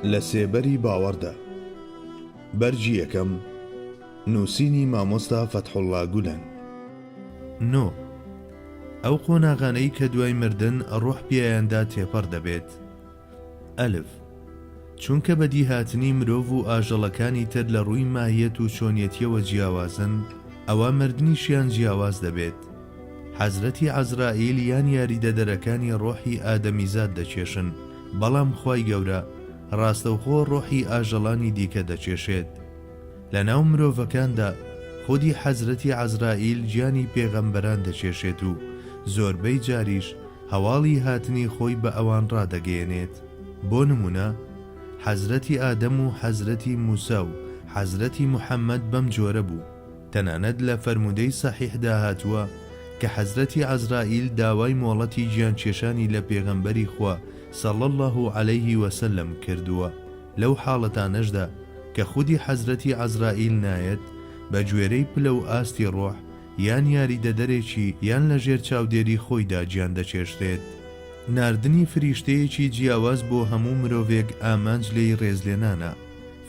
لە سێبەری باوەڕدا. بەرگی یەکەم، نووسینی مامۆستا فەتحوڵڵا گولەن. نۆ، ئەو قۆناغانەی کە دوای مردن ڕۆح پیایاندا تێپەڕ دەبێت. ئەلف، چونکە بەدیهاتنی مرۆڤ و ئاژەڵەکانی تر لە ڕووی ماهیەت و چۆنیەتیەوە جیاوازن، ئەوا مردنیشیان جیاواز دەبێت. حەزرەتی عەزرائیل یان یاریدەدەرەکانی ڕۆحی ئادەمیزاد دەکێشن، بەڵام خوای گەورە ڕاستەوخۆ ڕۆحی ئاژەڵانی دیکە دەکێشێت. لەناو مرۆڤەکاندا خودی حەزرەتی عەزرائیل گیانی پێغەمبەران دەکێشێت و زۆربەی جاریش هەواڵی هاتنی خۆی بە ئەوان ڕادەگەیەنێت. بۆ نموونە حەزرەتی ئادەم و حەزرەتی موسا و حەزرەتی محەمەد بەم جۆرە بوو. تەنانەت لە فەرموودەی سەحیحدا هاتووە کە حەزرەتی عەزرائیل داوای مۆڵەتی گیانکێشانی لە پێغەمبەری خوا صلی اللە علیه وسلم کردووە. لەو حاڵەتانەشدا کە خودی حەزرەتی عەزرائیل نایەت، بە گوێرەی پلە و ئاستی ڕۆح یان یاریدەدەرێکی یان لە ژێر چاودێری خۆیدا گیان دەکێشرێت. ناردنی فریشتەیەکی جیاواز بۆ هەموو مرۆڤێک ئامانج لێی ڕێزلێنانە.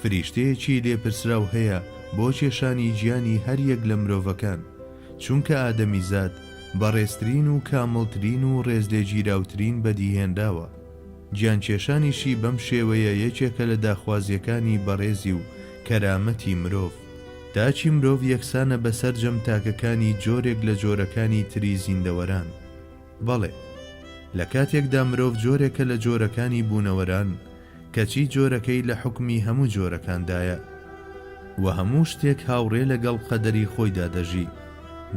فریشتەیەکی لێپرسراو هەیە بۆ کێشانی گیانی هەر یەک لە مرۆڤەکان، چونکە ئادەمیزاد بەڕێزترین و کامڵترین و ڕێزلێگیراوترین بەدیهێنراوە. گیانکێشانیشی بەم شێوەیە یەکێکە لە داخوازییەکانی بەڕێزی و کەرامەتی مرۆڤ. تاکی مرۆڤ یەکسانە بە سەرجەم تاکەکانی جۆرێک لە جۆرەکانی تری زیندەوەران. بەڵێ. لە کاتێکدا مرۆڤ جۆرێکە لە جۆرەکانی بوونەوەران، کەچی جۆرەکەی لە حوکمی هەموو جۆرەکاندایە. وە هەموو شتێک هاوڕێ لەگەڵ قەدەری خۆیدا دەژی.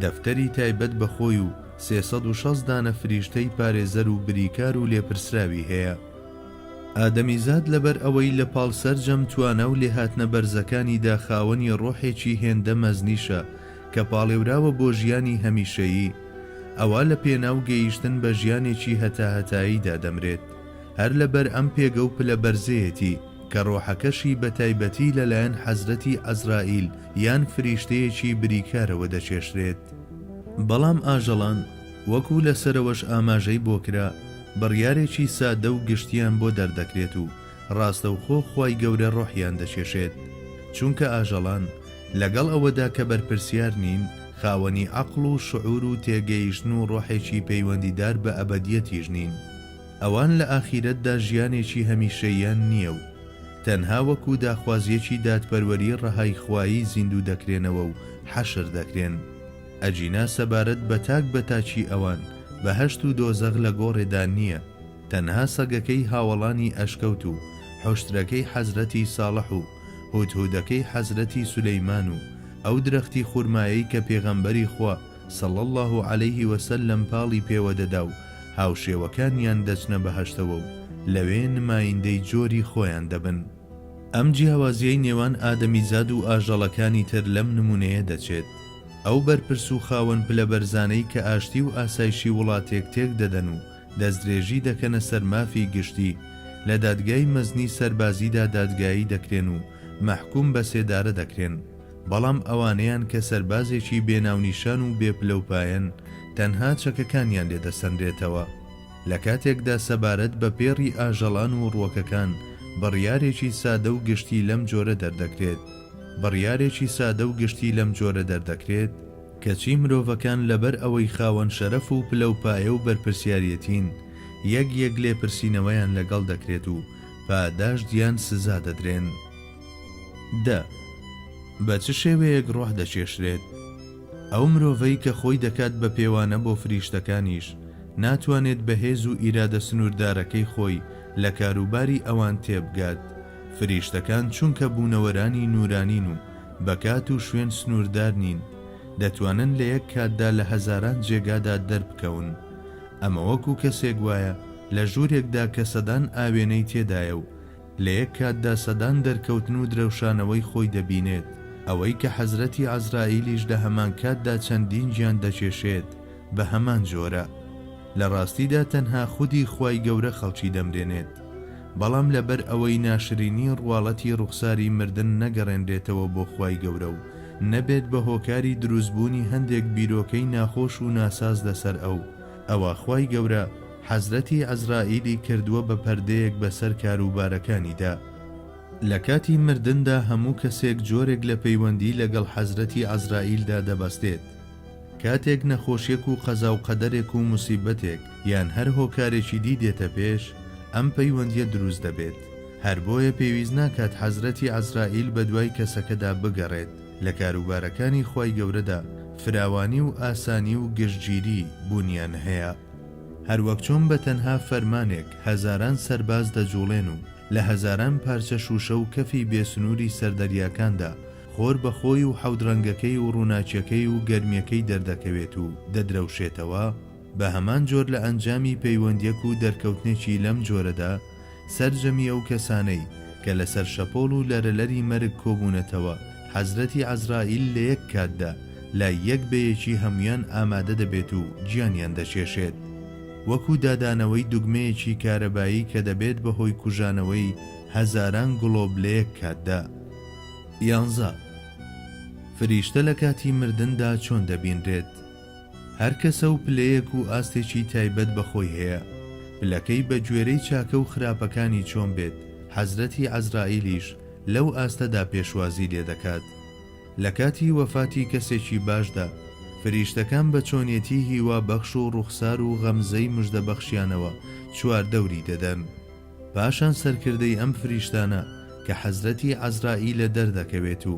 دەفتەری تایبەت بە خۆی و 360 دانە فریشتەی پارێزەر و بریکار و لێپرسراوی هەیە. ئادەمیزاد لەبەر ئەوەی لە پاڵ سەرجەم توانا و لێهاتنە بەرزەکانیدا خاوەنی ڕۆحێکی هێندە مەزنیشە کە پاڵێوراوە بۆ ژیانی هەمیشەیی، ئەوا لە پێناو گەیشتن بە ژیانێکی هەتاهەتاییدا دەمرێت. هەر لەبەر ئەم پێگە و پلە بەرزەیەتی کە ڕۆحەکەشی بە تایبەتی لەلایەن حەزرەتی عەزرائیل یان فریشتەیەکی بریکارەوە دەکێشرێت. بەڵام ئاژەڵان، وەکو لە سەرەوەش ئاماژەی بۆ کرا، بڕیارێکی سادە و گشتیان بۆ دەردەکرێت و ڕاستەوخۆ خوای گەورە ڕۆحیان دەکێشێت. چونکە ئاژەڵان، لەگەڵ ئەوەدا کە بەرپرسیار نین، خاوەنی عەقڵ و شعور و تێگەیشتن و ڕۆحێکی پەیوەندیدار بە ئەبەدیەتیش نین. ئەوان لە ئاخیرەتدا ژیانێکی هەمیشەییان نییە و تەنها وەکو داخوازییەکی دادپەروەری ڕەهای خوایی زیندوو دەکرێنەوە و حەشر دەکرێن. ئەگینا سەبارەت بە تاک بە تاکی ئەوان بەهەشت و دۆزەخ لە گۆڕێدا نییە، تەنها سەگەکەی هاوەڵانی ئەشکەوت و حوشترەکەی حەزرەتی ساڵح و هودهودەکەی حەزرەتی سولەیمان و ئەو درەختی خورمایەی کە پێغەمبەری خوا صلی اللە علیه وسلم پاڵی پێوە دەدا و هاوشێوەکانیان دەچنە بەهەشتەوە و لەوێ نمایندەی جۆری خۆیان دەبن. ئەم جیاوازیەی نێوان ئادەمیزاد و ئاژەڵەکانی تر لەم نمونەیە دەچێت، ئەو بەرپرس و خاوەن پلە بەرزانەی کە ئاشتی و ئاسایشی وڵاتێک تێک دەدەن و دەستدرێژی دەکەنە سەر مافی گشتی، لە دادگای مەزنی سەربازیدا دادگایی دەکرێن و مەحکوم بە سێدارە دەکرێن، بەڵام ئەوانەیان کە سەربازێکی بێ ناونیشان و بێ پلەوپایەن، تەنها چەکەکانیان لێ دەسەنرێتەوە. لە کاتێکدا سەبارەت بە پێڕی ئاژەڵان و ڕووەکەکان بڕیارێکی سادە و گشتی لەم جۆرە دەردەکرێت بڕیارێکی سادە و گشتی لەم جۆرە دەردەکرێت، کەچی مرۆڤەکان لەبەر ئەوەی خاوەن شەرەف و پلە و پایە و بەرپرسیاریەتین، یەک یەک لێپرسینەوەیان لەگەڵ دەکرێت و پاداشت یان سزا دەدرێن. دە. بە چ شێوەیەک ڕۆح دەکێشرێت؟ ئەو مرۆڤەی کە خۆی دەکات بە پێوانە بۆ فریشتەکانیش، ناتوانێت بە هێز و ئیرادە سنووردارەکەی خۆی لە کاروباری ئەوان تێبگات. فریشتەکان چونکە بوونەوەرانی نوورانین و بە کات و شوێن سنووردار نین، دەتوانن لە یەک کاتدا لە هەزاران جێگادا دەربکەون. ئەمە وەکو کەسێک وایە لە ژوورێکدا کە سەدان ئاوێنەی تێدایە و لە یەک کاتدا سەدان دەرکەوتن و درەوشانەوەی خۆی دەبینێت، ئەوەی کە حەزرەتی عەزرائیلیش لە هەمانکاتدا چەندین گیان دەکێشێت بە هەمان جۆرە. لە ڕاستیدا تەنها خودی خوای گەورە خەڵکی دەمرێنێت، بەڵام لەبەر ئەوەی ناشرینی ڕواڵەتی ڕوخساری مردن نەگەڕێنرێتەوە بۆ خوای گەورە و نەبێت بە هۆکاری دروستبوونی هەندێک بیرۆکەی ناخۆش و ناساز لەسەر ئەو، ئەوا خوای گەورە حەزرەتی عەزرائیلی کردووە بە پەردەیەک بەسەر کاروبارەکانیدا. لە کاتی مردندا هەموو کەسێک جۆرێک لە پەیوەندی لەگەڵ حەزرەتی عەزرائیلدا دەبەستێت. کاتێک نەخۆشیەک و قەزا و قەدەرێک و موسیبەتێک یان هەر هۆکارێکی دی دێتە پێش، ئەم پەیوەندیە دروست دەبێت. هەر بۆیە پێویست ناکات حەزرەتی عەزرائیل بەدوای کەسەکەدا بگەڕێت، لە کاروبارەکانی خوای گەورەدا فراوانی و ئاسانی و گشتگیری بوونیان هەیە. هەروەک چۆن بە تەنها فەرمانێک هەزاران سەرباز دەجوڵێن و لە هەزاران پارچە شوشە و کەفی بێسنووری سەردەریاکاندا خۆر بە خۆی و حەوت ڕەنگەکەی و ڕووناکیەکەی و گەرمیەکەی دەردەکەوێت و دەدرەوشێتەوە، بە هەمان جۆر لە ئەنجامی پەیوەندیەک و دەرکەوتنێکی لەم جۆرەدا سەرجەمی ئەو کەسانەی کە لەسەر شەپۆڵ و لەرەلەری مەرگ کۆبوونەتەوە حەزرەتی عەزرائیل لە یەک کاتدا لای یەک بە یەکی هەموویان ئامادە دەبێت و گیانیان دەکێشێت وەکو دادانەوەی دوگمەیەکی کارەبایی کە دەبێت بە هۆی کوژانەوەی هەزاران گڵۆپ لە یەک کاتدا. یانزە، فریشتە لە کاتی مردندا چۆن دەبینرێت؟ هەر کەسە و پلەیەک و ئاستێکی تایبەت بە خۆی هەیە، پلەکەی بە گوێرەی چاکە و خراپەکانی چۆن بێت، حەزرەتی عەزرائیلیش لەو ئاستەدا پێشوازی لێ دەکات. لە کاتی وەفاتی کەسێکی باشدا، فریشتەکان بە چۆنیەتی هیوا بەخش و ڕوخسار و غەمزەی مژدەبەخشیانەوە چواردەوری دەدەن. پاشان سەرکردەی ئەم فریشتانە کە حەزرەتی عەزرائیلە دەردەکەوێت و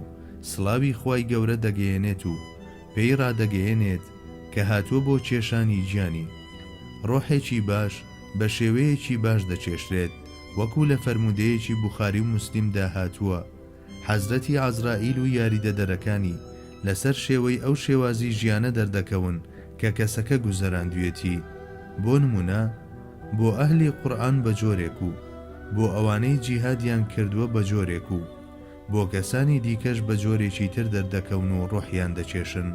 سڵاوی خوای گەورە دەگەیەنێت و پێی ڕادەگەیەنێت کە هاتووە بۆ کێشانی گیانی. ڕۆحێکی باش بە شێوەیەکی باش دەکێشرێت وەکو لە فەرموودەیەکی بوخاری و موسلیمدا هاتووە، حەزرەتی عەزرائیل و یاریدەدەرەکانی لەسەر شێوەی ئەو شێوازی ژیانە دەردەکەون کە کەسەکە گوزەراندویەتی، بۆ نموونە بۆ ئەهلی قورئان بە جۆرێک و بۆ ئەوانەی جیهادیان کردووە بە جۆرێک و بۆ کەسانی دیکەش بە جۆرێکی تر دەردەکەون و ڕۆحیان دەکێشن.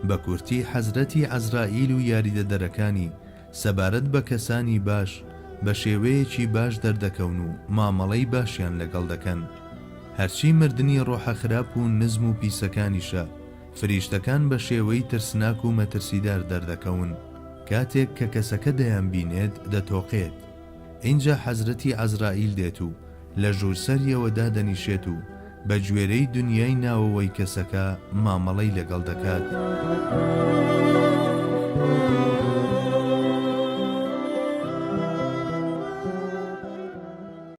بە کورتی حەزرەتی عەزرائیل و یاریدەدەرەکانی سەبارەت بە کەسانی باش بە شێوەیەکی باش دەردەکەون و مامەڵەی باشیان لەگەڵ دەکەن. هەرچی مردنی ڕۆحە خراپ و نزم و پیسەکانیشە، فریشتەکان بە شێوەی ترسناک و مەترسیدار دەردەکەون. کاتێک کە کەسەکە دەیانبینێت دەتۆقێت. ئینجا حەزرەتی عەزرائیل دێت و لە ژوور سەریەوە دادەنیشێت و بە گوێرەی دونیای ناوەوەی کەسەکە مامەڵەی لەگەڵ دەکات.